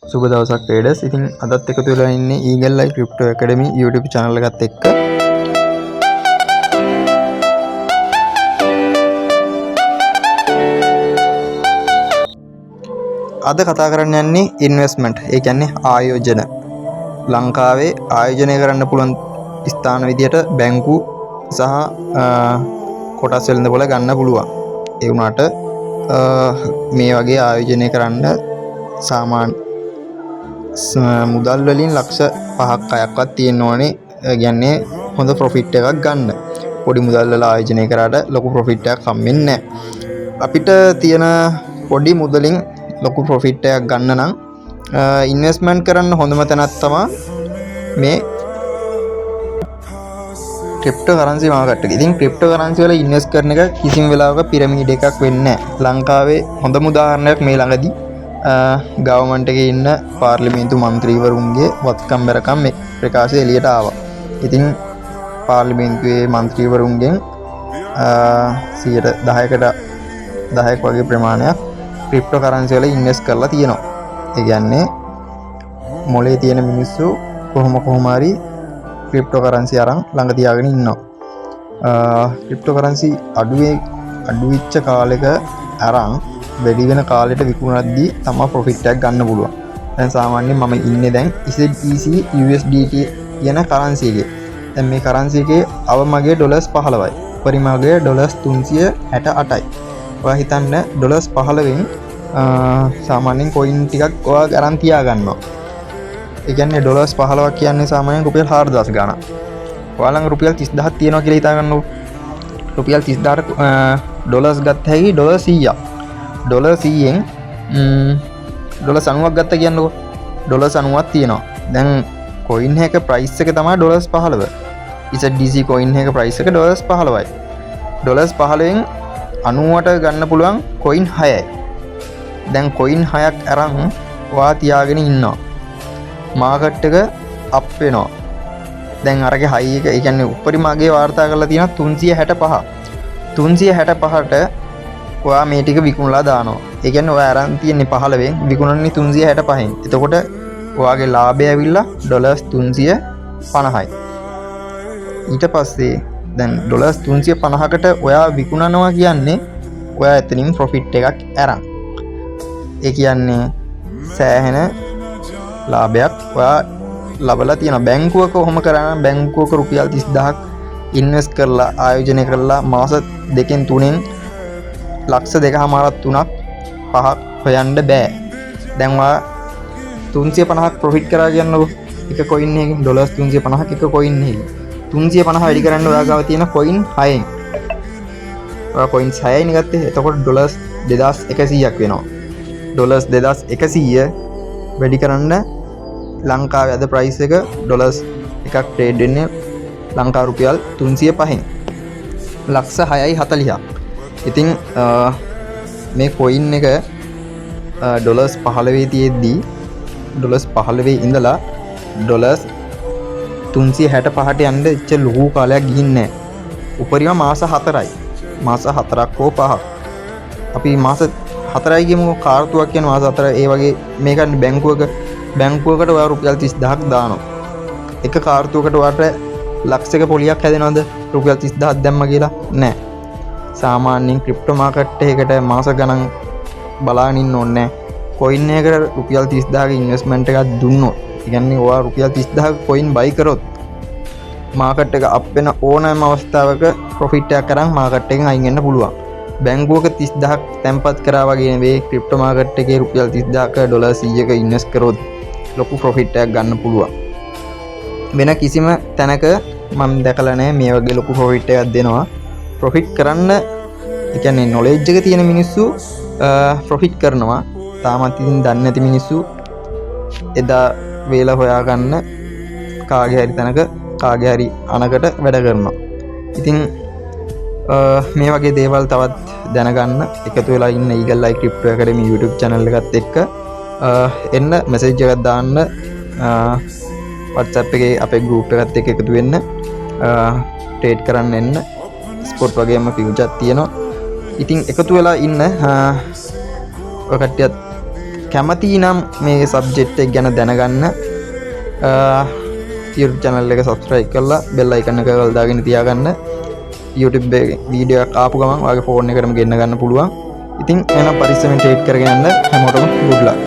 සුබ දවසක් ට්‍රේඩර්ස්. ඉතින් අදත් එකතු වෙලා ඉන්නේ Eagle Eye Crypto Academy YouTube channel එකත් එක්ක. අද කතා කරන්න යන්නේ ඉන්වෙස්ට්මන්ට්. ඒ කියන්නේ ආයෝජන. ලංකාවේ ආයෝජනය කරන්න පුළුවන් ස්ථාන විදියට බැංකු සහ කොටස් වෙළඳපොළ ගන්න පුළුවන්. ඒ වුණාට මේ වගේ ආයෝජනය කරන්න සාමාන්‍ය මුදල් වලින් ලක්ෂ 5ක් 6ක්වත් තියෙන්න ඕනේ. ඒ කියන්නේ හොඳ ප්‍රොෆිට් එකක් ගන්න. පොඩි මුදල් වල ආයෝජනය කරාට ලොකු ප්‍රොෆිට් එකක් හම්බෙන්නේ නැහැ. අපිට තියෙන පොඩි මුදලින් ලොකු ප්‍රොෆිට් එකක් ගන්න නම් ඉන්වෙස්ට්මන්ට් කරන්න හොඳම තැනක් තමා මේ ක්‍රිප්ටෝ කරන්සි මාකට් එක. ඉතින් ක්‍රිප්ටෝ කරන්සි වල ඉන්වෙස්ට් කරන එක කිසිම වෙලාවක පිරමීඩ් එකක් වෙන්නේ නැහැ. ලංකාවේ හොඳම උදාහරණයක් මේ ළඟදී ගවර්න්මන්ට් එකේ ඉන්න පාර්ලිමේන්තු මන්ත්‍රීවරුන්ගේ වත්කම් බැරකම් මේ ප්‍රකාශය එළියට ආවා. ඉතින් පාර්ලිමේන්තුවේ මන්ත්‍රීවරුන්ගෙන් 10%කට 10ක් වගේ ප්‍රමාණයක් ක්‍රිප්ටෝ කරන්සි වල ඉන්වෙස්ට් කරලා තියෙනවා. ඒ කියන්නේ මොලේ තියෙන මිනිස්සු කොහොම කොහොම හරි ක්‍රිප්ටෝ කරන්සි අරන් ළඟ තියාගෙන ඉන්නවා. ක්‍රිප්ටෝ කරන්සි අඩු වෙච්ච කාලෙක අරන් වැඩි වෙන කාලෙට විකුණද්දී තමා ප්‍රොෆිට් එකක් ගන්න පුළුවන්. දැන් සාමාන්‍යයෙන් මම ඉන්නේ දැන් ZEC USDT කියන කරන්සි එකේ. දැන් මේ කරන්සි එකේ අවමගය ඩොලර්ස් 15යි. උපරිමගය ඩොලර්ස් 368යි. ඔයා හිතන්න ඩොලර්ස් 15න් සාමාන්‍යයෙන් කොයින් ටිකක් ඔයා අරන් තියාගන්නවා. ඒ කියන්නේ ඩොලර්ස් 15ක් කියන්නේ සාමාන්‍යයෙන් රුපියල් 4000 ගාණක්. ඔයා ළඟ රුපියල් 30000ක් තියෙනවා කියලා හිතා ගන්නකො. රුපියල් 30000ට ඩොලර්ස් ගත්ත හැකි ඩොලර් 100ක්. ඩොලර් 100න් ඩොලර්ස් 90ක් ගත්ත කියන්නකො. ඩොලර්ස් 90ක් තියෙනවා. දැන් කොයින් එක ප්‍රයිස් එක තමයි ඩොලර්ස් 15. ZDC coin එක ප්‍රයිස් එක ඩොලර්ස් 15යි. ඩොලර්ස් 15න් 90ට ගන්න පුළුවන් කොයින් 6යි. දැන් කොයින් 6ක් අරන් ඔයා තියාගෙන ඉන්නවා. මාකට් එක අප් වෙනවා. දැන් අරගේ හයි එක, ඒ කියන්නේ උපරිම අගය වාර්තා කරලා තියෙනවා 365. 365ට ඔයා මේ ටික විකුණලා දානවා. ඒ කියන්නේ ඔයා අරන් තියෙන්නේ 15න් විකුණන්නේ 365න්. එතකොට ඔයාගේ ලාභය ඇවිල්ලා ඩොලර්ස් 350යි. ඊට පස්සේ දැන් ඩොලර්ස් 350කට ඔයා විකුණනවා කියන්නේ ඔයා එතනින් ප්‍රොෆිට් එකක් අරන්. ඒ කියන්නේ සෑහෙන ලාභයක් ඔයා ලබලා තියෙනවා. බැංකුවක ඔහොම කරා නම් බැංකුවක රුපියල් 30000ක් ඉන්වෙස්ට් කරලා ආයෝජනය කරලා මාස දෙකෙන් තුනෙන් ලක්ෂ දෙකහමාරක් තුනක් පහක් හොයන්න බෑ. දැන් ඔයා 350ක් ප්‍රොෆිට් කරා කියන්නකෝ. එක කොයින් එකකින් ඩොලර්ස් 350ක් එක කොයින් එකකින් 350 වැඩි කරන්න ඔයා ගාව තියෙන කොයින් 6න්. ඔයා කොයින්ස් 6යිනේ ගත්තේ. එතකොට ඩොලර්ස් 2100ක් වෙනවා. ඩොලර්ස් 2100 වැඩි කරන්න ලංකාවේ අද ප්‍රයිස් එක ඩොලර්ස් එකක් ට්‍රේඩ් වෙන්නේ ලංකා රුපියල් 305න්. ලක්ෂ හයයි හතලිහක්. ඉතින් මේ කොයින් එක ඩොලර්ස් 15 තියෙද්දී ඩොලර්ස් 15 ඉඳලා ඩොලර්ස් 365ට යන්න එච්චර ලොකු කාලයක් ගිහින් නෑ. උපරිම මාස 4යි. මාස 4ක් හෝ 5ක්. අපි මාස 4යි කියමුකෝ, කාර්තුවක් කියන මාස 4. ඒ වගේ මේකන්නේ බැංකුවකට ඔයා රුපියල් 30000ක් දානවා. එක කාර්තුවකට ඔයාට ලක්ෂයක පොලියක් හැදෙනවද රුපියල් 30000ක් දැම්ම කියලා? නෑ. සාමාන්‍යයෙන් ක්‍රිප්ටෝ මාකට් එකකට මාස ගණන් බලාගෙන ඉන්න ඕනේ නෑ. කොයින් එකකට රුපියල් 30000ක ඉන්වෙස්ට්මන්ට් එකක් දුන්නොත්, ඒ කියන්නේ ඔයා රුපියල් 30000ක කොයින් බයි කරොත් මාකට් එක අප් වෙන ඕනෑම අවස්ථාවක ප්‍රොෆිට් එකක් අරන් මාකට් එකෙන් අයින් වෙන්න පුළුවන්. බැංකුවක 30000ක් තැන්පත් කරා වගේ නෙවෙයි ක්‍රිප්ටෝ මාකට් එකේ රුපියල් 30000ක ඩොලර් 100ක ඉන්වෙස්ට් කරොත් ලොකු ප්‍රොෆිට් එකක් ගන්න පුළුවන්. වෙන කිසිම තැනක මම දැකලා නෑ මේ වගේ ලොකු ප්‍රොෆිට් එකක් දෙනවා. ප්‍රොෆිට් කරන්න, ඒ කියන්නේ නොලෙජ් එක තියෙන මිනිස්සු ප්‍රොෆිට් කරනවා. තාමත් ඉතින් දන්නේ නැති මිනිස්සු එදා වේල හොයාගන්න කාගේ හරි තැනක කාගේ හරි අනකට වැඩ කරනවා. ඉතින් මේ වගේ දේවල් තවත් දැනගන්න එකතු වෙලා ඉන්න Eagle Eye Crypto Academy YouTube channel එකත් එක්ක එන්න මැසේජ් එකක් දාන්න, WhatsApp එකේ අපේ ගෲප් එකත් එක්ක එකතු වෙන්න, ට්‍රේඩ් කරන්න එන්න. ස්පොට් වගේම ෆියුචර් තියෙනවා. ඉතින් එකතු වෙලා ඉන්න, ඔය කට්ටියත් කැමති නම් මේ සබ්ජෙක්ට් එක ගැන දැනගන්න YouTube channel එක subscribe කරලා bell icon එක කරලා දාගෙන තියාගන්න. YouTube එකේ වීඩියෝ එකක් ආපු ගමන් ඔයාගේ ෆෝන් එකටම ගෙන්න ගන්න පුළුවන්. ඉතින් එහෙනම් පරිස්සමෙන් ට්‍රේඩ් කරගෙන යන්න. හැමෝටම good luck.